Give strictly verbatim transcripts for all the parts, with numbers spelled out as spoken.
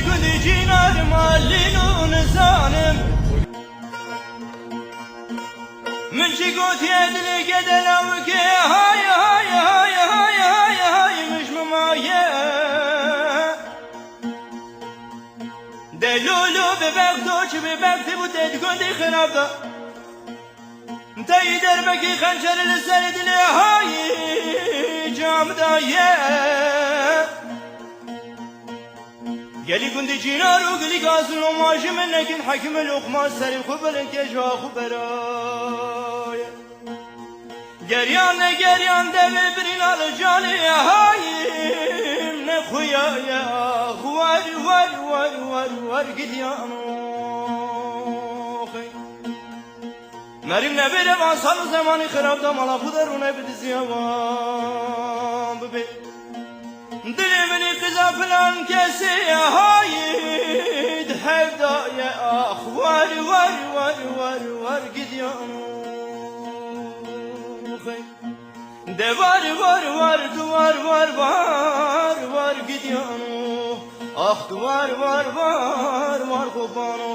Gundî cînar malîn û nizanim. Min jî gotiye dilê gedela wikê hay, hay, hay, hay, hay, hay, min ji min maye. De lo lo bebek do çi bebek tê bû te di gundî xirab da. Teyî derbekî xençerê li serê dilê hayî cam daye. Gelî gundî cînar û gilî gazin loma ji min nekin hekime loqma serê xwe belin ke ji xwe beraye. Geriyan ne geriyan devê birîna li canê hayî ne xuyaye. Ax wer wer wer wer wer gidiyan oxey. Merîm nebêre van sal û zemanî xirab da mala xwe de rûne bi diziya wan bibê. Dilê min î qiza filan kesê hayî di hev da ye. Ax wer wer wer wer wer gidiyan oxey. De war war war, tu war war war war gidiyano. Ax tu war war war war qopano.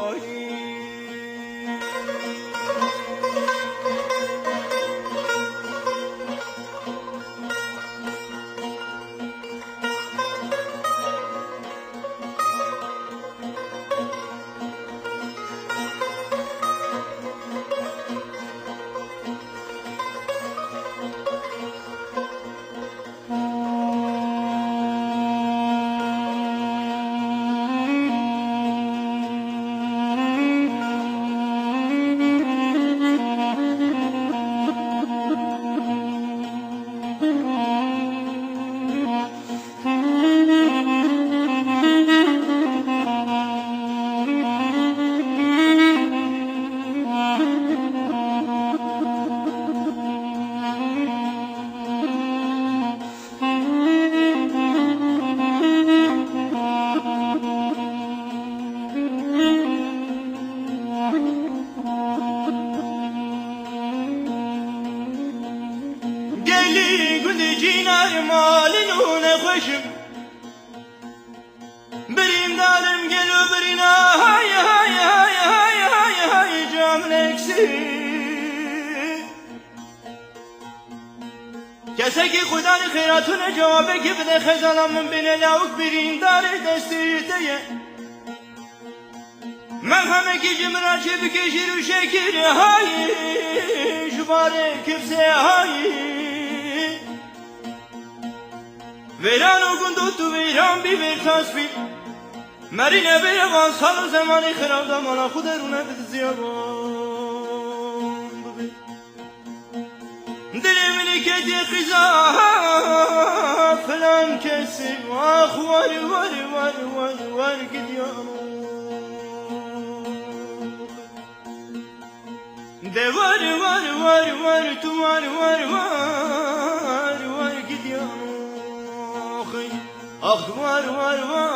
Ay. Gelî gundê cînar malin û nexweşim. Birîndarim gelo birîna hay hay hay hay hay hay cam neksî. Kesekî xudanî xêratûne cewabekî bide xezala min bêne lawik birîndarê destê te ye. Merhemekî ji min re çêbike jîr û şekîrê hayî ji barê kifsê hayî. Vêran û gund û tu vêran bî vêrtas bî. Merî nebêre van sal û zemanê xirab da mala xwe de rûne bi diziya wan bibê. Dilê min ê ketiye qiza filan kesî. Ax wer wer wer wer wer gidiyano. De wer wer wer wer tu wer wer wer wer gidiyano. Ax wer wer wer.